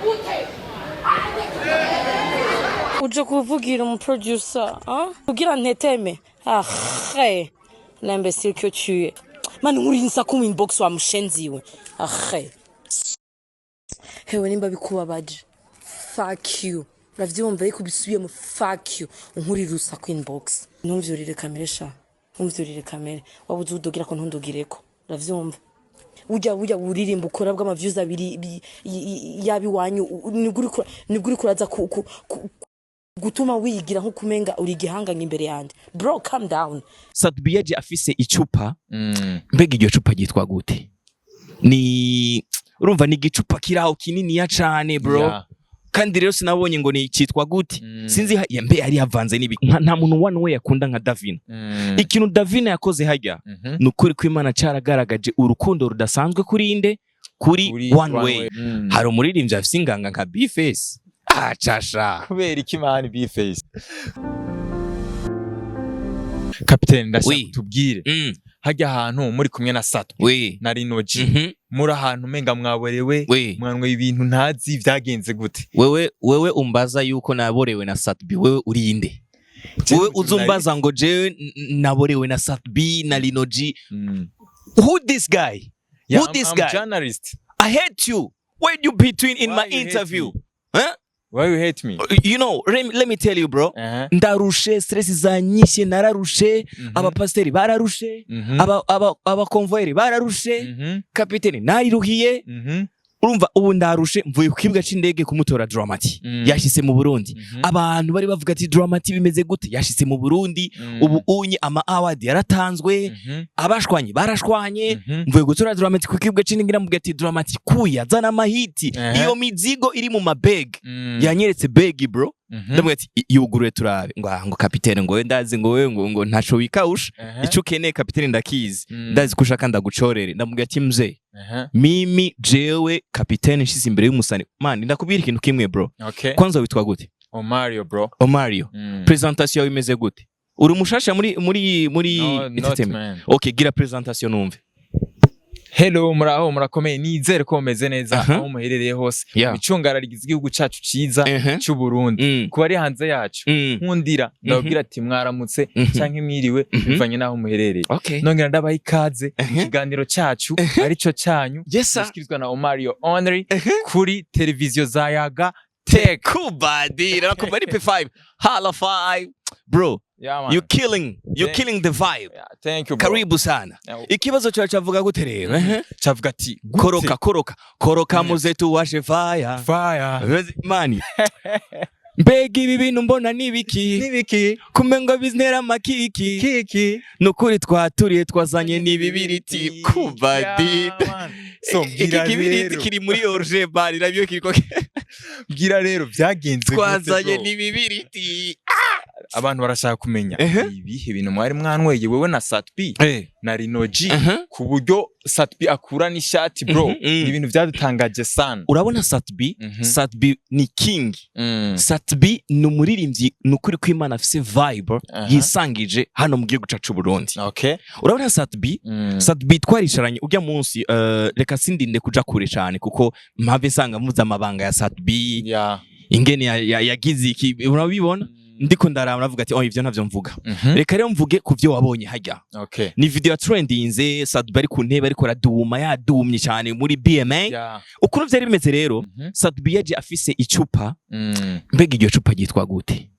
Gute? Uje kuvugira umuproducer, hein? Kugira nteteme. Ahe, l'imbécile que tu es. Mani nkurinsa ku inbox wa mushenzi we. Ahe. Hewe, nimba bikubabaje. Fuck you. Uravyumva, ariko bisubiyemo, fuck you. Unkurira urusaku inbox. Ntumvyurire kamere sha. Ntumvyurire kamere. Wabuze udugira ko ntundugireko. Uravyumva? Burya buririmba ukora bw'ama views abiri yaba iwanyu, nibwo uriko uraza gutuma wigira nko kumenga uri igihanganye imbere yanjye. Bro, calm down. Sat-B yaje afise icupa. Mbega iryo cupa ryitwa gute? Ni urumva ni igicupa kiraho kininiya cane, bro. Kandi rero sinabonye ngo ni cyitwa gute. Sinzi ya mbe yari yavanze n'ibi. Nta muntu one way yakunda nka Davina. Ikintu Davina yakoze hajya, ni ukuri kw'Imana, caragaragaje urukundo rudasanzwe kuri inde? Kuri Kuri One Way. Hari umuririmbyi afise inganga nka Bface? Ah, casha. Kubera iki, man? Bface, kapitene, ndashaka tubwire hajya ahantu muri kumwe na Sat na Lino G, muri ahantu umenga mwaborewe, mwanyweye ibintu ntazi, vyagenze gute? Wewe umbaza yuko naborewe na Sat-B, wewe uri inde? Wewe uzumbaza ngo jewe naborewe na Sat-B na Lino G? Who this guy? Yeah, Who this I'm guy? journalist. I hate you. Why you between in Why my you hate interview? me? Huh? Why you hate me? Let me tell you, bro. Ndarushe, stress zanyishe, nararushe. Abapasiteri bararushe, abakonvoyeri bararushe. Kapiteni, nariruhiye. Urumva, ubu ndarushe, mvuye ku kibuga c'indege kumutora Dramati. Yashitse mu Burundi. Abantu bari bavuga ati: "Dramati bimeze gute?" Yashitse mu Burundi. Ubu unye ama award yaratanzwe. Abashwanye barashwanye. Mvuye gutora Dramati ku kibuga c'indege, namubwira ati: "Dramati, kuya zana amahiti." Iyo mizigo iri mu mabeg, yanyeretse begi, bro. Ndamubwira ati: "Yuguruye turabe." Ngo: "Ah," ngo, "kapitene," ngo, "we ndazi," ngo, "we," ngo "ntaco wikawusha. Ico ukeneye, kapitene, ndakizi. Ndazi ko ushaka ndagucorere." Ndamubwira ati: "Mzee, mimi jewe kapitene nshize imbere y'umusani." Man, ndakubwira ikintu kimwe, bro. Kwanza witwa gute? Omario, bro. Omario. Presentation yawe imeze gute? Uri umushasha muri No, not entertainment? man. Okay, gira presentation numve. Hello, muraho, murakomeye, nizere ko mumeze neza aho muherereye hose micungara rigize igihugu cacu ciza c'u Burundi. Ku bari hanze yacu, nkundira ndababwira ati mwaramutse canke mwiriwe, bivanye n'aho muherereye. Nongera ndabaha ikaze mu kiganiro cacu arico canyu, Yes sir. gushikirizwa na Omario Only kuri televiziyo za Yaga Tech. Kubadira nakuba ni P5 hala 5, bro. Yeah, man. You killing, you killing the vibe. Yeah, thank you, bro. Karibu sana. Ikibazo cyawe cyavuga gute rero? Ehe. Cavuga ati gute? Koroka, koroka, koroka, muze tuwashe fire. Fire. Mani, mbega ibi bintu mbona nibiki? Nibiki? Kumengo biznera amakiki. Kiki. Nukuri twaturiye, twazanye n'ibibiriti kubadida. Yeah, man. So Iki mbwira kibiriti rero. kiri muri orge bari nabyo kiriko. Mbwira rero, byagenze gute, Twazanye bro? n'ibibiriti. Abantu barashaka kumenya ibihe bintu mwari mwanyweye, wewe na Sat-B na Lino G, ku buryo Sat-B akura n'ishati, bro. Ni ibintu byadutangaje sana. Urabona Sat-B? Sat-B ni king. Sat-B ni umuririmbyi, ni ukuri kw'Imana, afise vibe yisangije hano mu gihugu cacu Burundi. Urabona Sat-B? Sat-B twaricaranye ujya munsi, reka sindinde kuja kure cane kuko mpave nsanga mvuze amabanga ya Sat-B, ingene yagize iki, urabibona, ndiko ndaraba navuga ati: "Oh, ivyo ntavyo mvuga." Reka rero mvuge ku vyo wabonye hajya. Ni video ya trendinze, Sat-B ari ku ntebe ariko araduma, yadumye cyane muri BMA. Ukuntu vyari bimeze rero, Sat-B yaje afise icupa. Mbega iryo cupa ryitwa gute?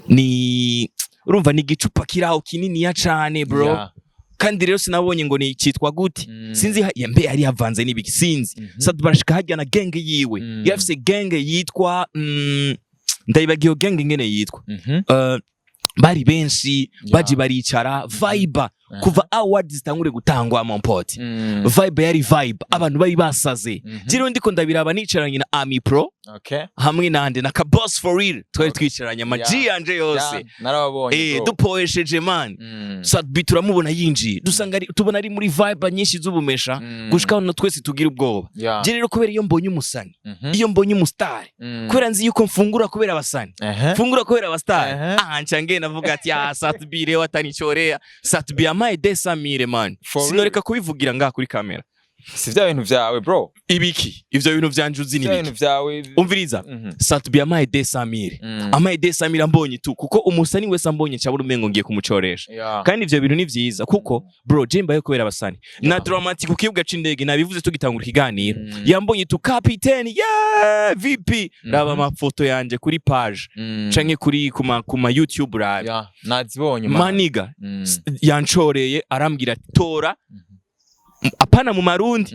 Ni urumva ni igicupa kiraho kininiya cane, bro. Kandi rero sinabonye ngo ni cyitwa gute. Sinzi ya mbe yari yavanze n'ibiki, sinzi. Sat-B barashika hajya na gang yiwe. Yari afise gang yitwa, ndayibagiye iyo gang ingene yitwa. Bari benshi. Baje baricara, vibe kuva awards zitangure gutangwa, mon pote, vibe yari vibe, abantu bari basaze. Jiriwe ndiko ndabiraba nicaranye na Ami Pro hamwe nande na Kaboss, for real, twari twicaranye ama G yanje yose. Yeah, narababonye, bro. Dupoesheje, man. Sat-B turamubona yinjiye, dusanga tubona ari muri vibe nyinshi z'ubumesha, gushika aho twese tugira ubwoba. Je rero, kubera iyo mbonye umusani, iyo mbonye umustar, kubera nzi yuko mfungura kubera abasani, mfungura kubera abastar, ah, nca ngenda navuga ati: "Ah, Sat-B rero atanichorea." Sat-B amaye 200 mille, man. For real? Sinoreka kubivugira ngaha kuri kamera. Si vya bintu vyawe, bro? Ibiki? Ivyo bintu vyanje uzi ni Vya biki? bintu vyawe. Umviriza. Sat-B amaye 200,000. Amaye 200,000, ambonye tu, kuko umusani wese ambonye ncabura umengo ngiye kumucoresha. Kandi ivyo bintu ni vyiza, kuko bro, je mbaye kubera abasani na Dramatic ku kibuga c'indege. Nabivuze tugitangura ikiganiro. Yambonye tu, kapiteni, yeah, VP, raba amafoto yanje kuri page canke kuri kuma YouTube, rabe. Yeah, nazibonye, man. My nigga, yancoreye, arambwira ati tora, apana mu Marundi.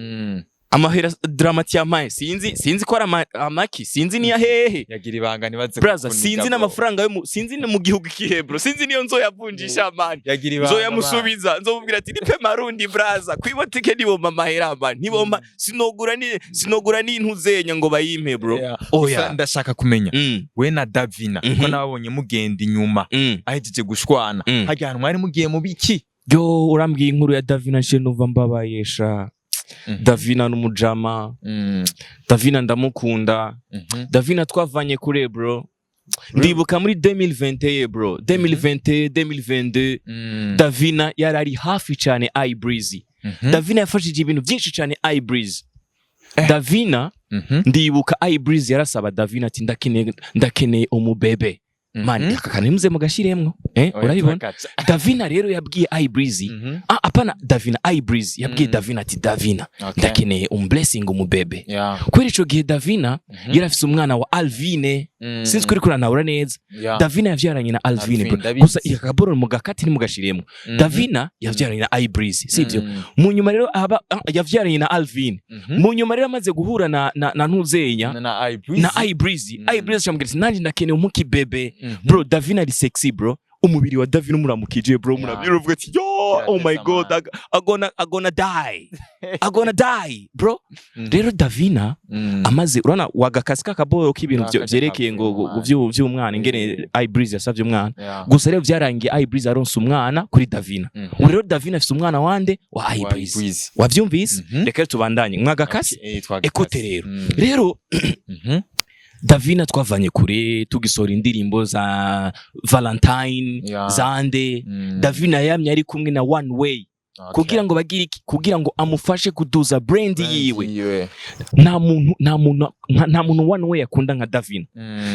Amahera Dramati yampaye, sinzi ko ari amaki, sinzi niya hehe. Yagira ibanga ntibaze Braza, kukuniga, sinzi bro. n'amafaranga yo sinzi no mu gihugu ikihe, bro, sinzi niyo nzoyavunjisha, man. Yagira ibanga, man. Nzoyamusubiza, nzomubwira ati nipe Marundi, braza, kwibotike nibomba amahera, man, ntibomba, sinogura n'intuzenya ngo bayimpe, bro. Oya. Gusa ndashaka kumenya, we na Davina, ko nababonye mugenda inyuma ahejeje gushwana, harya hantu mwari mugiye mu biki? Yo, urambwiye inkuru ya Davina nje numva mbabaye sha. Davina n'umujama. Davina ndamukunda. Davina twavanye kure, bro. Ndibuka muri 2021, bro, 2021, 2022, Davina yari ari hafi cyane iBreezy. Davina yafashije ibintu byinshi cyane iBreezy. Davina, ndibuka iBreezy yarasaba Davina ati ndakeneye umubebe, man. Aka kantu muze mugashiremwo, eh. Oya, Urabibona? turagaca. Davina rero yabwiye iBreezy, ah, apana Davina, iBreezy yabwiye Davina ati Davina, ndakeneye umblessing, umubebe. Kubera ico gihe Davina yari afise umwana wa Alvine. Sinzi kuri kuranahura neza. Davina yavyaranye na Alvine, Alvine, bro. ndabizi. Gusa iya kaboro mugakati ntimugashiremo. Davina yavyaranye na iBreezy, sivyo? Mu nyuma rero aba yavyaranye na Alvine. Mu nyuma rero amaze guhura na Ntuzenya na iBreezy. Na iBreezy, iBreezy amubwira ati nanjye ndakeneye umuki bebe. Bro, Davina ari sexy, bro. Umubiri wa Davina umuramukije, bro, murabwira uvuga ati yo, oh my Kiratesa, God, man. I gonna die, I gonna die, bro. Rero Davina amaze, urabona wagakasi k'akaboro k'ibintu Kajya vyerekeye ngo kavuye ngo vy'umwana, ingene iBreezy yasavye umwana. Gusa rero vyarangiye iBreezy aronse umwana kuri Davina. Ubu rero Davina afise umwana wande? Wa Wa iBreezy. iBreezy. Wavyumvise? Reka rero tubandanye mwagakasi. Okay, twagakasi. Écoute rero. Rero Davina twavanye kure, tugisohora indirimbo za Valentine, zande. Davina yamye ari kumwe na One Way kugira ngo bagire iki? Kugira ngo amufashe kuduza brand Brand yiwe. Yiwe. Nta muntu One Way akunda nka Davina.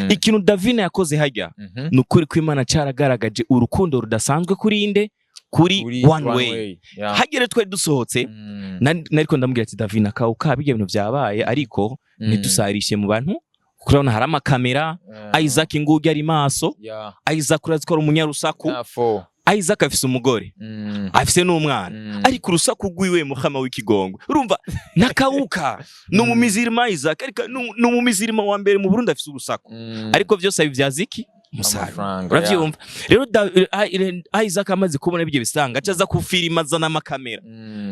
Ikintu Davina yakoze hajya, ni ukuri kw'Imana, cyaragaragaje urukundo rudasanzwe kuri inde? Kuri Kuri One Way. Hajya rero twari dusohotse, nariko ndamubwira ati Davina, kawuka bijya bintu byabaye, ariko ntidusarishe mu bantu, kuko urabona hari amakamera. Isaac Ngugi ari maso. Isaac urazi ko ari umunyarusaku. Nafo. Isaac afise umugore, afise n'umwana, ariko urusaku rwiwe, muhama w'ikigongo, urumva nakawuka ni umumizirima. Isaac ariko ni umumizirima wa mbere mu Burundi afise urusaku. Ariko byose abibyaza iki? Umusaruro. Amafaranga. Uravyumva rero, Isaac amaze kubona ibyo bisanga, aca aza kufirima, azana amakamera.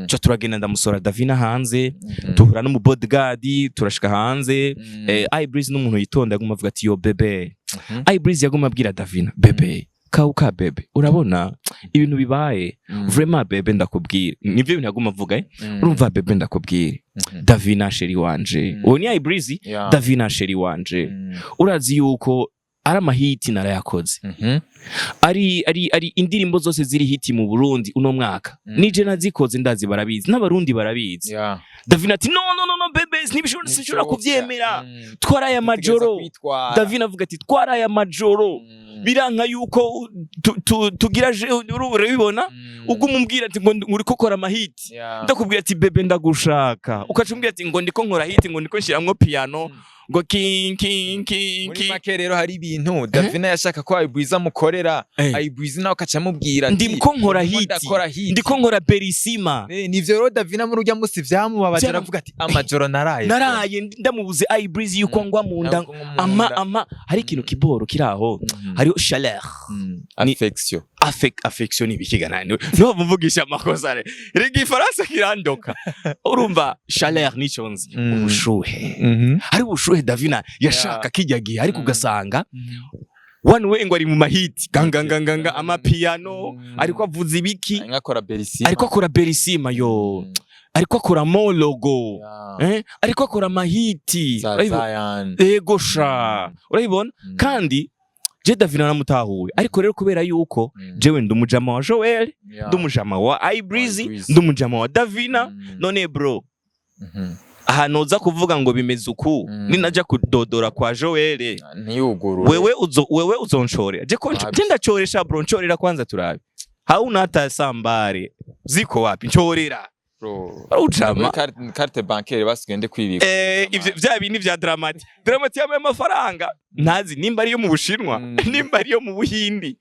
Ca turagenda, ndamusora Davina hanze. Duhura n'umu bodyguard, turashika hanze. Ibreeze n'umuntu yitonda, yaguma avuga ati yo bébé. Ibreeze yaguma abwira Davina bébé, kauka bébé, urabona ibintu bibaye, vraiment bébé ndakubwira. Nivyo bintu yaguma avuga, eh? Urumva bébé, ndakubwira. Davina chéri wanje. Uwo ni Ibreeze. Davina chéri wanje, urazi yuko ari amahiti narayakoze, ari indirimbo zose ziri hit mu Burundi uno mwaka, nije nazikoze, ndazi barabizi n'Abarundi barabizi. Davina ati no, no, no, no bébé, ntibishobora, sinshobora kuvyemera. Twaraye amajoro. Kwitwara. Davina avuga ati twaraye amajoro, biranka yuko tugira urabibona, ubwo umubwira ati ngo uriko ukora amahiti, ndakubwira ati bébé ndagushaka, ukaca umbwira ati ngo ndiko nkora hit, ngo ndiko nshiramwo piano, ngo king king king Muri king. make rero hari ibintu Davina yashaka ko Ibreeze amukorera. Ibreeze nawe akaca amubwira ati Ndiko nkora ndimo hit. ndakora hit. Ndiko nkora berisima. Nivyo rero Davina muri urya musi vyamubabaje, aravuga ati amajoro naraye. Naraye ndamubuze Ibreeze yuko ngwa mu nda. Ntabwo mu Ama nda. ama hari ikintu kiboro kiri aho, hariho chaleur. Affection. Affection ni ibiki gana? Niho muvugisha amakosa re, rega ifaransa kirandoka. Urumva chaleur nico nzi, ubushuhe. Hari ubushuhe Davina yashaka kijya gihe, ariko ugasanga One Way ngo ari mu mahiti ganganganganga, amapiano, ariko avuza ibiki? Ariko akora berisima. Ariko akora berisima yo, ariko akora mologo, ariko akora amahiti. Za Urabibona? Zion. Ego sha, urabibona? Kandi je Davina namutahuye, ariko rero kubera yuko jewe ndi umujama wa Joel, ndi umujama wa Ibreezy, Ibreezy. ndi umujama wa Davina. None bro, Ahantu uza kuvuga ngo bimeze uku, ninaja kudodora kwa Joel, ntiyugurure. Wewe uzonshorera je ko Wapi. Je ndachoresha, bro. Nchorera kwanza turabe. Hauna hata sambare, ziko wapi? Nchorera. Bro. Ujama. Muri carte bancaire basigende kwibika. Ivyo vya bindi vya Dramati. Dramati yamaye amafaranga ntazi nimba ariyo mu Bushinwa, nimba ariyo mu Buhindi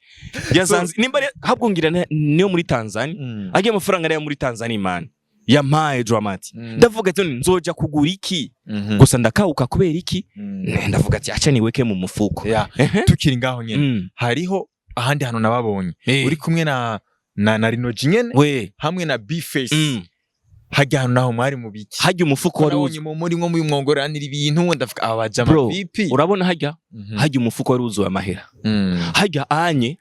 yasanze, nimba ari habwo ngira niyo muri Tanzania. Agiye amafaranga ariyo muri Tanzania, man, yampaye Dramati. Ndavuga ati nzoja kugura iki? Gusa ndakawuka kubera iki? Ndavuga ati acha niweke mu mufuko. Yeah. Tukiri ngaho nyene, hariho ahandi hantu nababonye uri kumwe na Rinoji nyene hamwe na B-Face. Hajya hantu naho mwari mu biki? Hajya umufuko wari Nabonye wuzuye. mu muri nko muyumwongoranira ibintu, ndavuga aba bajama Bro, vipi? urabona hajya hajya umufuko wari wuzuye amahera. Hajya anye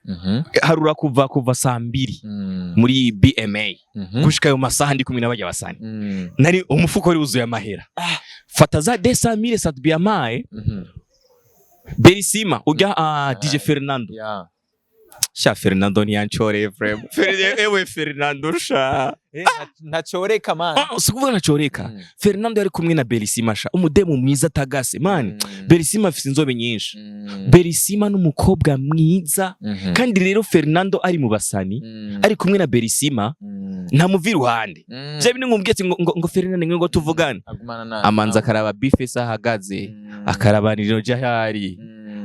harura kuva saa 2 muri BMA gushika ayo masaha ndi kumwe n'abajya basani. Nari umufuko wari wuzuye amahera. Fata za 200,000 Sat-B yamaye. Berisima ujya DJ Fernando. Sha, Fernando ntiyancoreye frame. Ewe Fernando sha. Ntacoreka man. Ah, si kuvuga ntacoreka. Fernando yari kumwe na Berisima sha, umudemu mwiza tagase man. Berisima afise inzobe nyinshi. Berisima n'umukobwa mwiza. Kandi rero Fernando ari mu basani, ari kumwe na Berisima, ntamuva iruhande. Vya bindi ngumbwiye ati ngo Fernando ngo tuvugane, Agumana na amanza akaraba Bface ahagaze, akaraba Nino Jahari,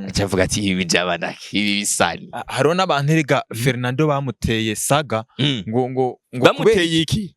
acavuga ati ibi jabanaki ibi bisani. Ah, hariho n'abantu erega Fernando bamuteye saga ngo Bamuteye iki?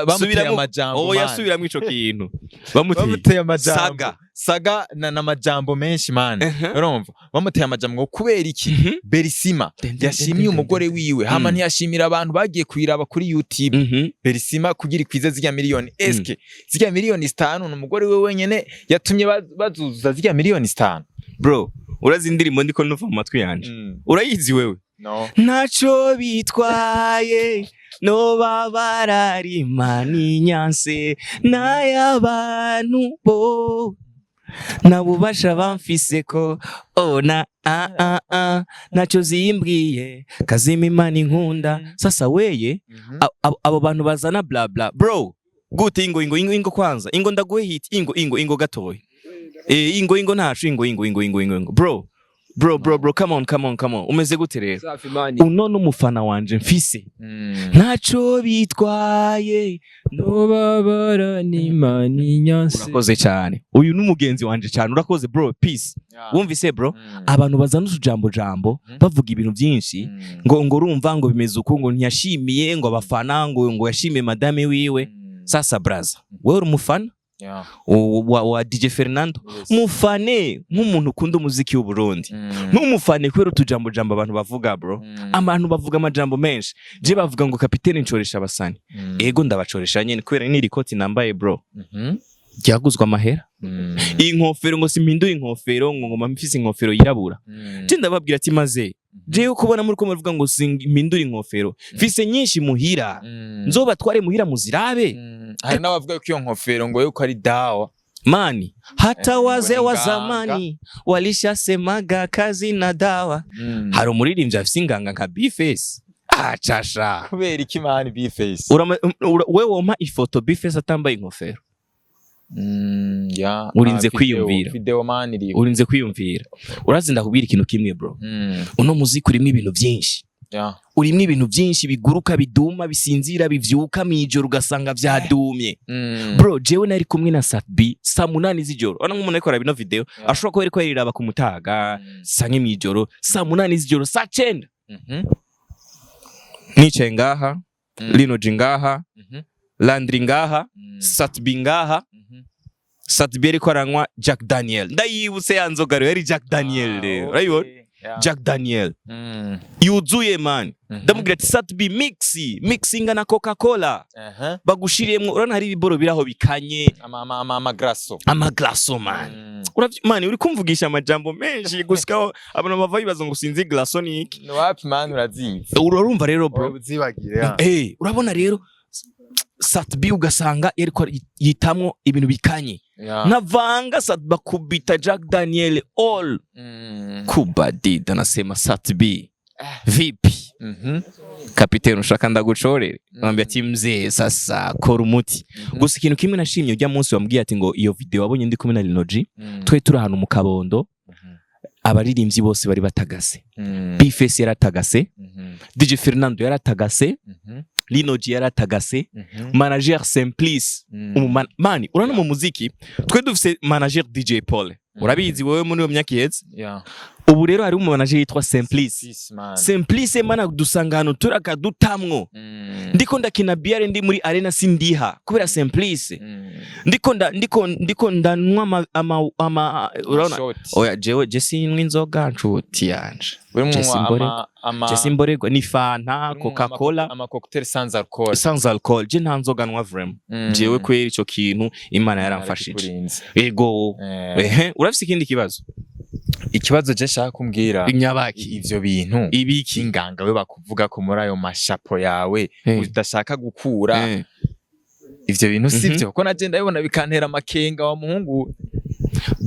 Bamuteye amajambo, Oya, man. subiramwo ico kintu bamuteye. Bamuteye amajambo. Saga. Saga na amajambo menshi, man. Urumva bamuteye amajambo ngo kubera iki Berisima yashimiye umugore wiwe hama ntiyashimira abantu bagiye kuyiraba kuri YouTube? Berisima kugira ikwize zirya miliyoni, eske zirya miliyoni 5 ni umugore we wenyene yatumye bazuzuza zirya miliyoni 5? Bro, urazi indirimbo ndiko numva mu matwi yanje? Urayizi wewe? No. Ntaco bitwaye no bararima n'inyanse n'ay'abantu bo nabubasha bamfise ko ona a a a ntacyo zimbwiye kazima Imana inkunda. Sasa weye, abo bantu bazana bla bla, bro, gute? Ingo, ingo, ingo, ingo, kwanza ingo ndaguhe hit. Ingo, ingo, ingo gatoya. Ingo, ingo, ntacu. Ingo, ingo, ingo, ingo, ingo, ingo, bro, bro, bro, bro, come on, come on, come on. Umeze gute rero? Safi man. Uno n'umufana wanje mfise. Ntacyo bitwaye. Nobabara ni mani nyanse. Urakoze cyane. Uyu ni umugenzi wanje cyane. Urakoze bro, peace. Wumvise bro, abantu bazana utujambo jambo, bavuga ibintu byinshi, ngo urumva ngo bimeze uku, ngo ntiyashimiye ngo abafana, ngo yashimiye madame wiwe. Sasa braza, wewe uri umufana wa DJ Fernando. Mufane nk'umuntu ukunda umuziki w'u Burundi. Ntumufane kubera utujambo jambo abantu bavuga, bro. Abantu bavuga amajambo menshi. Je bavuga ngo kapitene ncoresha abasani. Ego, ndabacoresha nyene kubera n'iri koti nambaye, bro, ryaguzwe amahera. Iyi nkofero, ngo simpindure inkofero, ngo ngoma mfise inkofero yirabura. Je ndababwira ati maze jewe kubona muri ko muravuga ngo simpindure inkofero, mfise nyinshi muhira, nzobatware muhira muzirabe. Hari n'abavuga ko iyo nkofero ngo yuko ari dawa. Mani, hata wazee ngo wa ni nganga. zamani walishasemaga kazi na dawa. Hari umuririmbyi afise inganga nka Bface? Acasha. Kubera iki man, Bface? We wompa ifoto Bface atambaye inkofero? Ya. Urinze Ah, kwiyumvira. Video man iriho. Urinze kwiyumvira. Urazi, ndakubwira ikintu kimwe, bro. Uno muziki urimo ibintu byinshi. Urimo ibintu byinshi biguruka, biduma, bisinzira, bivyuka mw'ijoro ugasanga vyadumye. Bro, jewe nari kumwe na Sat-B saa 8 z'ijoro. Urabona nk'umuntu ariko araba ino video, ashobora kuba ariko yariraba ku mutaga, saa nke mw'ijoro, saa 8 z'ijoro, saa 9, nicaye ngaha, Lino G ngaha, Landry ngaha, Sat-B ngaha. Sat-B ariko aranywa Jack Daniel. Ndayibutse ya nzoga rero, yari Jack Daniel rero. Urayibona? Jack Daniel yuzuye, man. Ndamubwira ati Sat-B, mix mixinga na Coca Cola bagushiriyemwo. Urabona hari ibiboro biraho bikanye. Ama glaçons. Ama glaçons, man. Man, uri kumvugisha amajambo menshi gushikaho abantu bava bibaza ngo sinzi glaçon ni iki. Ni wapi man, urazizi. Urumva rero, bro. Uzibagire ya. Urabona rero Sat-B ugasanga yariko yitamwo ibintu bikanye. Navanga Sat bakubita Jack Daniel all kubadida, nasema Sat-B vipi? Kapiteni, ushaka ndagucorere? Bambwiye ati: "Mzee, sasa kora umuti." Gusa ikintu kimwe nashimye, ujya munsi wambwiye ati ngo iyo video wabonye ndi kumwe na Lino G, twe turi ahantu mu Kabondo, abaririmbyi bose bari batagase. B-Face yaratagase, DJ Fernando yaratagase, Lino G yaratagase, manager Simplice, mani urabona mu muziki twe dufise manager DJ Paul, urabizi wowe muri iyo myaka iheze. Ubu rero hari umu manager yitwa Simplice. Peace, man. Simplice mana, dusanga ahantu turakadutamwo. Ndiko ndakina biare ndi muri arena, sindiha kubera Simplice. Ndiko ndanywa ama urabona. Shot. Oya, jewe je sinywa inzoga, nshuti yanje. Urimo Je simborerwa. ama Je simborerwa, ni Fanta, urimo Coca Cola. Ama cocktail sans alcool. Sans alcool. Je nta nzoga nywa vraiment. Jewe kweri ico kintu Imana yaramfashije. Yaramfashije. Ego. Ehe, urafise ikindi kibazo? Ikibazo je nshaka kumbwira, Inyabaki? ivyo bintu Ibiki? inganga we bakuvuga ko muri ayo mashapo yawe udashaka gukura, ivyo bintu sivyo, ko naje ndabibona bikantera amakenga wa muhungu.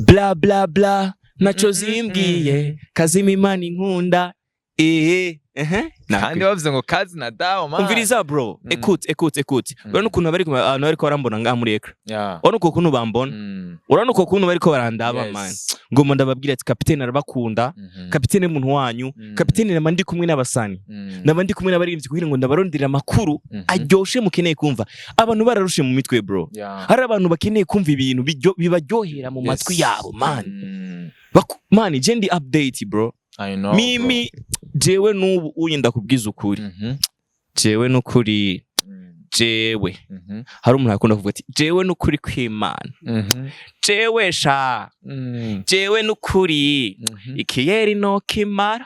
Bla bla bla, naco zimbwiye kazima Imana inkunda, ehe ehe. Kandi bavuze ngo kazi na dawa, man. Umviriza bro. Écoute, écoute, écoute. Urabona ukuntu bari, abantu bariko barambona ngaha muri écran? Urabona uko kuntu bambona? Urabona uko kuntu bariko barandaba? Yes. Man, ngomba ndababwira ati kapitene arabakunda. Kapitene muntu wanyu. Kapitene nama ndi kumwe n'abasani, nama ndi kumwe n'abaririmbyi kugira ngo ndabarondere amakuru aryoshe mukeneye kumva. Abantu bararushe mu mitwe bro. Hari abantu bakeneye kumva ibintu bibaryohera mu matwi yabo man. Man, je ndi update bro. I know, Mimi jewe n'ubu uyi ndakubwiza ukuri, bro. Jewe n'ukuri, jewe hari umuntu akunda kuvuga ati: "Jewe n'ukuri kw'Imana, jewe sha, jewe n'ukuri ikiyeri no kimara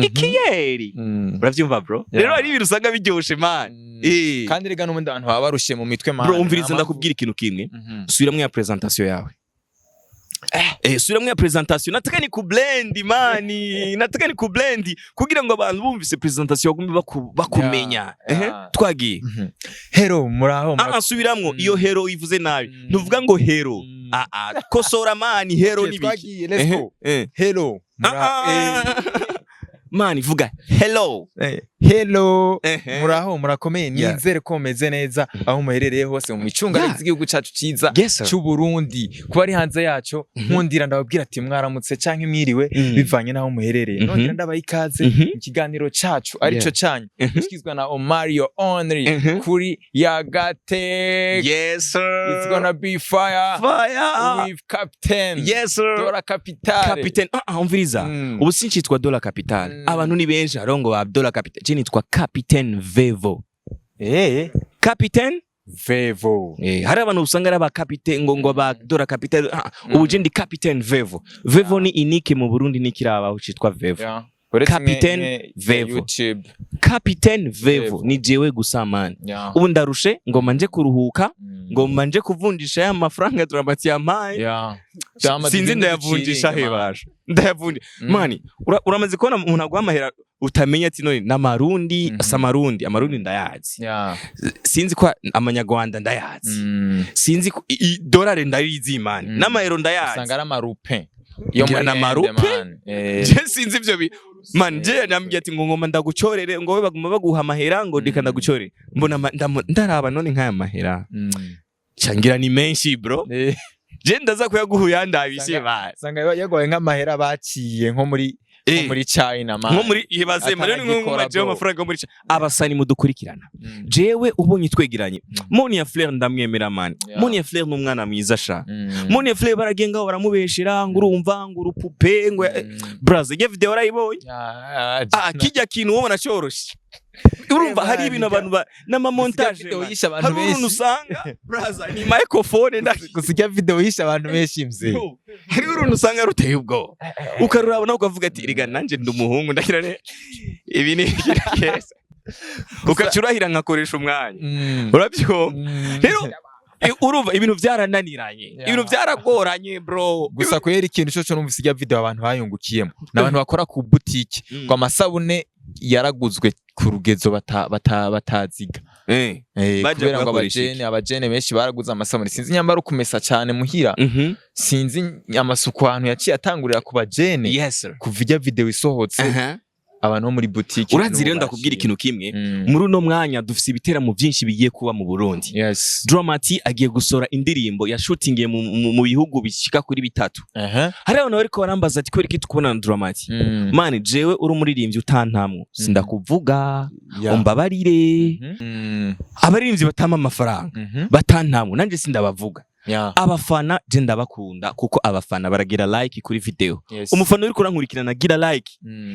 ikiyeri." Uravyumva bro? Rero hari ibintu usanga biryoshe man. Kandi rega n'ubundi abantu baba barushe mu mitwe, man. Bro, umviriza. Nta mpamvu- Ndakubwira ikintu kimwe. Subiramwo ya presentation yawe. Subiramwo ya presentation. Nataka ni kublend man, nataka ni kublend kugira ngo abantu bumvise presentation bagume bakumenya. Ehe, twagiye. Hello, muraho. Ah ah, subiramwo. Iyo hello ivuze nabi. Ntuvuga ngo hello. Ah ah, kosora man, hello. Okay, Nibiki? twagiye, let's go. Hello. Ah, ah. Man, vuga hello. Hello. Ehe. Muraho, murakomeye? Nizere ko mumeze neza aho muherereye hose mu micungararo y'igihugu cacu ciza Yes sir. c'u Burundi. Kuba ari hanze yaco, nkundira ndababwira ati mwaramutse canke mwiriwe, bivanye n'aho muherereye. Nongera ndabaha ikaze mu kiganiro cacu arico canyu, kigizwe na Omario Only kuri Yagatech. Yes sir. It's gonna be fire. Fire. With Captain Yes sir. Dora Capital. Captain, ah ah, umviriza. Ubu sincitwa Dola Capital. Abantu ni benshi hariho ngo ba Dola Capital. Je nitwa Captain Vevo. Captain Vevo. Hari abantu usanga ari aba captain ngo ba Dola Capital. Ah, ubu je ndi Captain Vevo. Vevo ni inike mu Burundi, nikirabaho citwa Vevo. Uretse Captain nke Vevo. YouTube. Captain Vevo. Vevo. Ni jewe gusa man. Ubu ndarushe, ngoma nje kuruhuka, ngoma nje kuvunjisha ya mafaranga Dramati yampaye. Drama Sinzi tugende ndayavunjisha duciringe, man. hebasha ndayavunja. Mani, uramaze kubona umuntu aguha amahera utamenya ati none n'amarundi? Si amarundi, amarundi ndayazi. Sinzi ko amanyarwanda ndayazi. Sinzi ko idolari ndarizi man, n'amayero ndayazi. Usanga ari amarupe yo Ngira muri na Inde, marupe? man. Je sinzi ivyo bi man. Je nambwiye ati ngo ngoma ndagucorere, ngo we baguma baguha amahera, ngo reka ndagucorere. Mbona ndaraba none nk'aya mahera cangira ni menshi bro. Je ndaza kuyaguha uyandabishe ba. Usanga yaguhaye nk'amahera baciye nko muri China, man. Nko muri ibaze man, nko Atanagikora, majewe bro. amafaranga yo muri China. Abasani mudukurikirana, jewe ubonye twegeranye, Monia Fleur ndamwemera man. Monia Fleur ni umwana mwiza sha. Monia Fleur baragenga baramubeshera ngo urumva ngo urupupe ngo braza iyo video warayibonye? Yeah, Ah, kijya kintu ubona cyoroshe, urumva hari ibintu abantu ba n'amamontage Gusa man. video yishe abantu Hari uruntu benshi. usanga braza ni microphone nda Gusa ijya video yishe abantu benshi mzee. Hari uruntu usanga ruteye ubwoba, ukaruraba nawe ukavuga ati: "Erega nanjye ndi umuhungu, ndagira ne ibi ni keza." Ukaca urahira nkakoresha umwanya. Urabyumva? Rero urumva ibintu byarananiranye. Ibintu byaragoranye bro. Gusa kwera ikintu cyo numvise ijya video abantu bayungukiyemo ni abantu bakora ku butike, ngo amasabune yaraguzwe ku rugezo bataziga. Baje Kubera ngo kuyakoresha iki? abajene benshi baraguze amasabune, sinzi nyambara ukumesa cyane muhira, sinzi amasuku ahantu yaciye atangurira ku bajene Yes sir. kuva ijya video isohotse. Abantu bo muri boutique. Urazi rero, ndakubwira ikintu kimwe. Muri uno mwanya dufise ibiteramo byinshi bigiye kuba mu Burundi. Drama T agiye gusohora indirimbo yashutingiye mu bihugu bishika kuri bitatu. Hari abantu bariko barambaza ati: "Kubera iki tukubona na Drama T?" Man, jewe uri umuririmbyi utantamwo, sindakuvuga. Umbabarire. Abaririmbyi batama amafaranga, batantamwo, nanje sindabavuga. Abafana je ndabakunda, kuko abafana baragira like kuri video. Umufana uriko urankurikirana, gira like.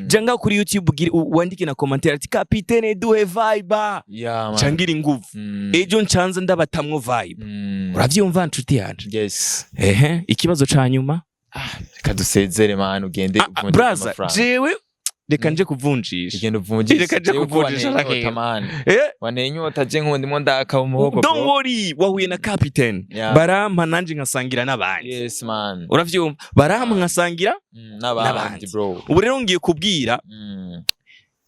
Ja ngaho kuri YouTube, wandike na commentaire ati: "Kapitene, duhe vibe." Yeah, man. Cangira inguvu. Ejo ncanze ndabatamwo vibe. Uravyumva, nshuti yanje? Yes. Ehe, ikibazo ca nyuma. Reka dusezere, man, ugende Ah, ah, uvunjishe braza, amafaranga. jewe reka nje kuvunjisha. Ugende uvunjishe. Reka nje Jewe ko kuvunjisha wanteye rakera. inyota, man. Eh? Wanteye inyota, je nkundimo ndaka umuhogo, Don't bro. worry, wahuye na captain. Barampa nanje nkasangira n'abandi. Yes, man. Uravyumva, barampa nkasangira N'abandi, n'abandi. bro. Ubu rero ngiye kubwira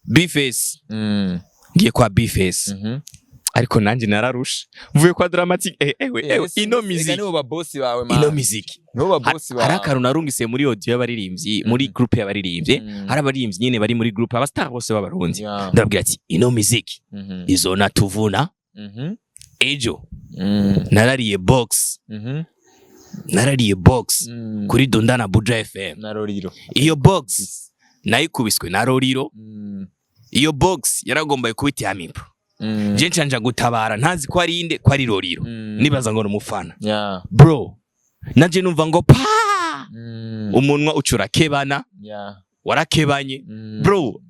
Bface. Ngiye kwa Bface. Ariko nanjye nararusha mvuye kwa Drama T. Ewe, ewe, ino Ega miziki, nibo ba boss bawe, man. ino miziki. Nibo ba boss bawe. Hari akantu narungise muri audio y'abaririmbyi, muri groupe y'abaririmbyi. Hari abaririmbyi nyine bari muri groupe, abastar bose b'Abarundi. Ndababwira ati: "Ino miziki izona tuvuna ejo." Narariye box. Narariye box kuri Dunda na Buja FM. Na Roriro. Iyo box nayikubiswe na Roriro. Iyo box yaragombaye kubita ya Mipro. Je ncanja gutabara, ntazi ko ari inde, ko ari Roriro. Nibaza ngo ni umufana. Bro, naje numva ngo pa, umunwa ucura kebana. Warakebanye. Bro,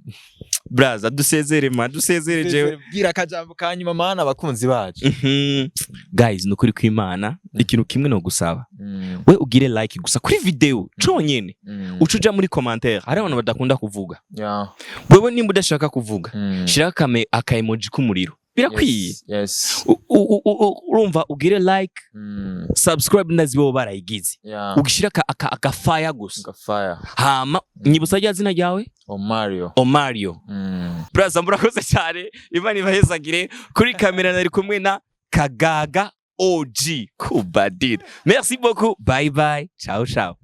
braza, dusezere ma, dusezere jewe. Bwira akajambo ka nyuma, mana, abakunzi bacu. Guys, ni ukuri kw'Imana, ikintu kimwe no gusaba, we ugire like gusa kuri video conyene. Uca uja muri commentaire, hari abantu badakunda kuvuga. Wewe nimba udashaka kuvuga, shiraho aka emoji k'umuriro, birakwiye. Urumva, ugire like, subscribe, ndazi bo barayigize. Ugishira aka fire gusa. Gafire. Hama nyibutsa rya zina ryawe. Omario. Omario. Braza, murakoze cyane, Imana ibahezagire. Kuri kamera nari kumwe na Kagaga OG Kubadira. Merci beaucoup, bye bye, ciao ciao.